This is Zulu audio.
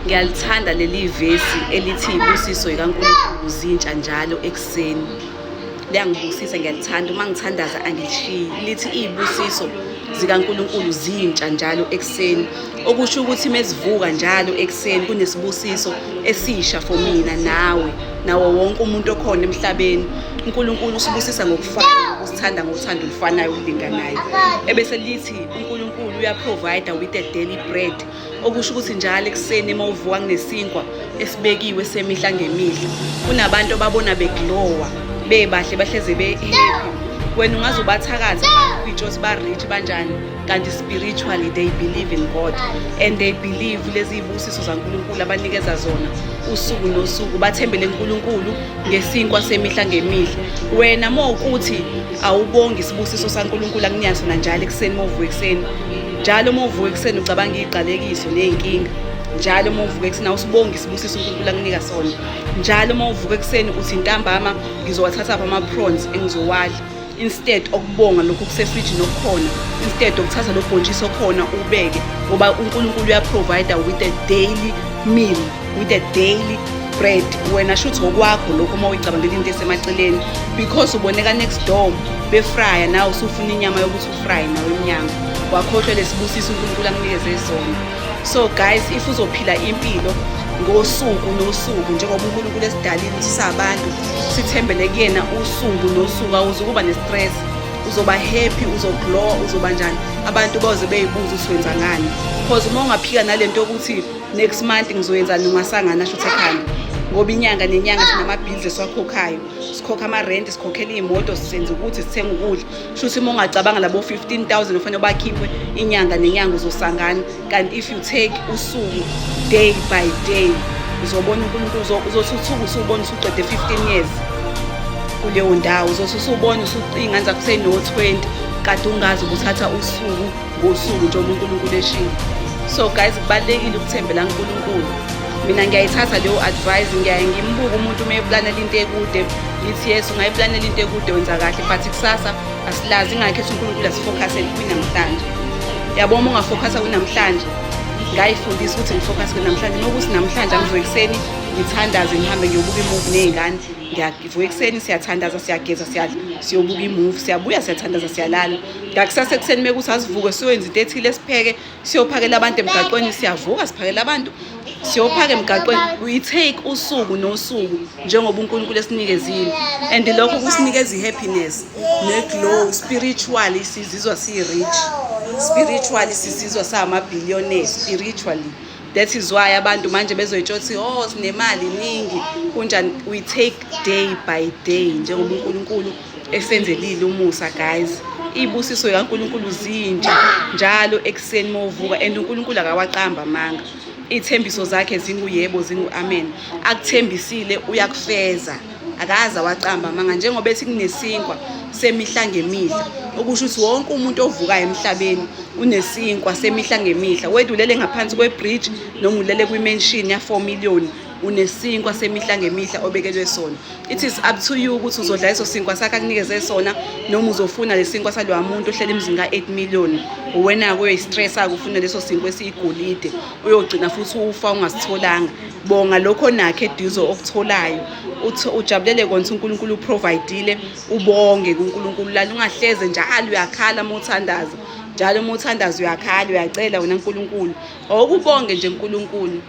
Ngiyalithanda leli vesi elithi ibusiso ikaNkulunkulu zintsha njalo ekuseni. Liyangibusisa, ngiyalithanda. Uma ngithandaza angilishiyi. Lithi izibusiso zikaNkulunkulu zintsha njalo ekuseni. Okusho ukuthi mezivuka njalo ekuseni kunesibusiso esisha for mina nawe nawo wonke umuntu okhona emhlabeni. uNkulunkulu usibusisa ngokufanayo, usithanda ngothando olufanayo olulinganayo. Ebese lithi uNkulunkulu uyaprovide with a daily bread. Okusho ukuthi njalo ekuseni uma uvuka kunesinkwa esibekiwe semihla ngemihla. Kunabantu ababona beglowa bebahle, bahleze be-happy. Wena ungaze ubathakathe uyitshothi ba-rich banjani, kanti spiritually they believe in God and they believe lezi zibusiso zaNkulunkulu abanikeza zona usuku nosuku. Bathembele kuNkulunkulu ngesinkwa semihla ngemihla. Wena uma ukuthi awubongi isibusiso saNkulunkulu akunika sona njalo ekuseni, uma uvuka ekuseni, njalo uma uvuka ekuseni ucabanga iy'qalekiso ney'nkinga. Njalo uma uvuka ekuseni awusibongi isibusiso uNkulunkulu akunika sona. Njalo uma uvuka ekuseni uthi ntambama ngizowathatha phi ama-prawns engizowadla, instead okubonga lokhu kusefrijini okukhona, instead okuthatha lo bhontshisi okhona ubeke, ngoba uNkulunkulu uyaprovide with a daily meal, with a daily bread. Wena shuthi okwakho lokho uma uyicabangela into esemaceleni, because uboneka next door befraya, nawe usufuna inyama yokuthi ufraye nawe emnyango, wakhohlwa lesibusiso uNkulunkulu akunikeze sona. So guys, if uzophila impilo ngosuku nosuku njengoba uNkulunkulu esidalile ukuthi sabantu sithembele kuyena usuku nosuku, awuzukuba ne-stress, uzoba happy, uzoglow, uzoba njani, abantu boze beyibuza ukuthi wenza ngani. Because uma ungaphika nalento yokuthi next month ngizoyenzani, ungasangana shuthi ekhanda, ngoba inyanga nenyanga sinama-bills esiwakhokhayo, sikhokha ama-rent, sikhokhela iy'moto, sisenza ukuthi sithenga ukudla. Shuthi uma ungacabanga labo 15,000 ufanele bakhiphe inyanga nenyanga, uzosangana. Kanti if you take usuku day by day, uzobona uNkulunkulu, uzothuthuka, usubona usuqede 15 years kuleyo ndawo, uzothi usubona iy'ngane zakho seyino-20, kade ungazi ubuthatha usuku ngosuku njengoba uNkulunkulu eshilo. So guys, kubalulekile ukuthembela kuNkulunkulu. Mina ngiyayithatha leyo advice, ngiyaye ngimbuke umuntu uma eplanela into ekude, ngithi yes, ungayiplanela into ekude, wenza kahle, but kusasa asilazi. Ingakho ethi uNkulunkulu asifokhase kwinamhlanje. Yabo, uma ungafokhasa kwinamhlanje, ngayifundisa ukuthi ngifokhase kwinamhlanje. Uma ukuthi namhlanje angivuke ekuseni ngithandaze, ngihambe ngiyobuka imuvi ney'ngane, ngiyavuka ekuseni, siyathandaza, siyageza, siyadla, siyobuka imuvi, siyabuya, siyathandaza, siyalala. Ngakusasa ekuseni mekuthi asivuke siyoyenza into ethile, sipheke, siyophakela abantu emgaqweni, siyavuka siphakela abantu, siyophaka emgaqweni. We take usuku nosuku njengoba uNkulunkulu esinikezile, and lokho kusinikeza i-happiness ne-glow spiritually. Sizizwa siyi-rich spiritually, sizizwa sangama-billionaire spiritually. That is why abantu manje bezoyitsho ukuthi oh, sinemali iningi kunjani. We take day by day njengoba uNkulunkulu esenzelile umusa. Guys, ibusiso kaNkulunkulu zintsha njalo ekuseni mawuvuka, and uNkulunkulu akawaqamba amanga. Iy'thembiso zakhe zinguyebo, zingu-amen. Akuthembisile uyakufeza, akaze awaqamba amanga. Njengoba ethi kunesinkwa semihla ngemihla, okusho ukuthi wonke umuntu ovukayo emhlabeni unesinkwa semihla ngemihla. Whether ulele ngaphansi kwe-bridge noma ulele kwi-mansion ya-4 million, unesinkwa semihla ngemihla obekelwe sona. It is up to you ukuthi uzodla leso sinkwa sakhe akunikeze sona noma uzofuna lesinkwa salowa muntu ohleli emzini ka-8 million. Wena-ke uyoyistressa-ke ufuna leso sinkwa esiyigolide, uyogcina futhi ufa ungasitholanga. Bonga lokho nakho eduze okutholayo, ujabulele kona ukuthi uNkulunkulu uprovidile, ubonge kuNkulunkulu. Lala, ungahleze njalo uyakhala uma uthandaza, njalo uma uthandaza uyakhala, uyacela wena uNkulunkulu, awukubonge nje uNkulunkulu.